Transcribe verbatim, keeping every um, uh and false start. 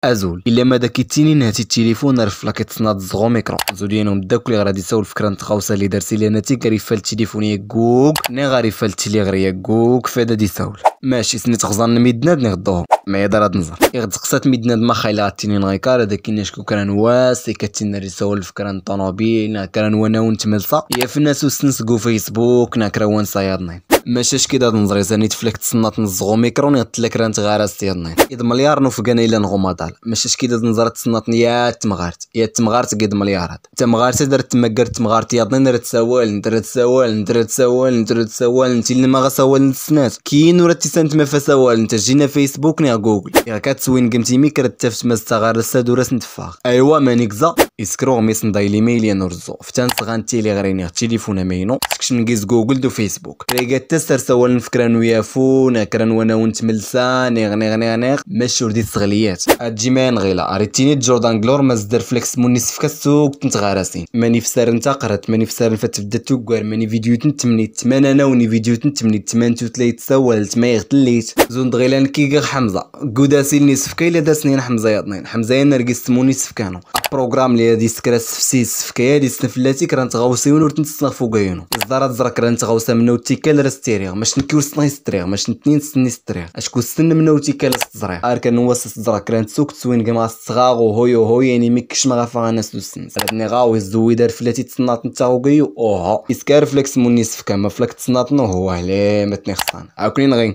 Azul illa mada kittini nati tilifun ar flakit snat zɣu mikro zudiyanu mdakli ɣradi sawl fkran tɣawsa li darsi li nati gari fal tilifun ya gug ne gari fal tili ɣri ya gug feda di sawl. Maci snit xẓan midnad ni ɣdduhu ma yadar ad nẓar iɣ tqsat midnad ma xayla ɣattini nɣikar ad akin nashku kran was ikattini ri sawl fkran tanobil na kran wanawn tmelsa yafna susns gu facebook na kran wansa yaḍnin. Macac kida d nẓri zani tflakt snat n zɣu mikro ni tlakran tɣaras yaḍnin id mlyar n ufgan ilan ɣumaḍal. Macac kida d nẓrat snat n yat tmɣart yat tmɣart gid mlyarad. Tamɣart ad ar tmaggar tmɣart yaḍnin ar tsawaln ar tsawaln ar tsawaln ar tsawaln tilma ɣas awaln snat kin ur tisant ma fas awaln tajina facebook ni google iɣ kat swin gmt imik ar taft mas taɣaras ad ur asn tfaɣ. Aywa mani gza iskru ɣmis n daily mail yan urzu ftan sɣan tili ɣri niɣ tilifun amaynu skcm giz google du facebook. Rigat tas ar sawaln fkran uyafu na kran wanawn tmlsa niɣ niɣ niɣ niɣ mac ur di tsɣliyat. Ad jima yan ɣila ar ittini d jordan glor ma zdar flak smun isfka suk tnt ɣarasin mani fsarn taqrat mani fsarn fat tbda tuggar mani vidyu tnt tmnit tmananaw ni vidyu tnt tmnit tman tutlayt tsawalt ma iɣ tlit. Zund ɣilan kigiɣ ḥmza gudasil n isfka ila dasnin ḥmza yaḍnin ḥmza yan ar gis smun isfkanu. Aprogram li ad iskra sfsi isfka yad isn flati kran tɣawsiwn ur tnt snɣ fugaynu iẓdar ad ẓra kran tɣawsa mnaw tikkal ar stiriɣ mac nki ur snɣ istriɣ mac ntnin sn istriɣ. Acku sn mnaw tikkal ar tẓriɣ ar kan was tẓra kran tsuk tswin gma sɣaɣ uhuy uhuy yani mik kcma ɣafa anas usn. Radni ɣaw izwi dar flati tsnat nta ugayu uhu iskar flak smun isfka ma flak tsnat nuhu wahle matni xsan akni nɣi.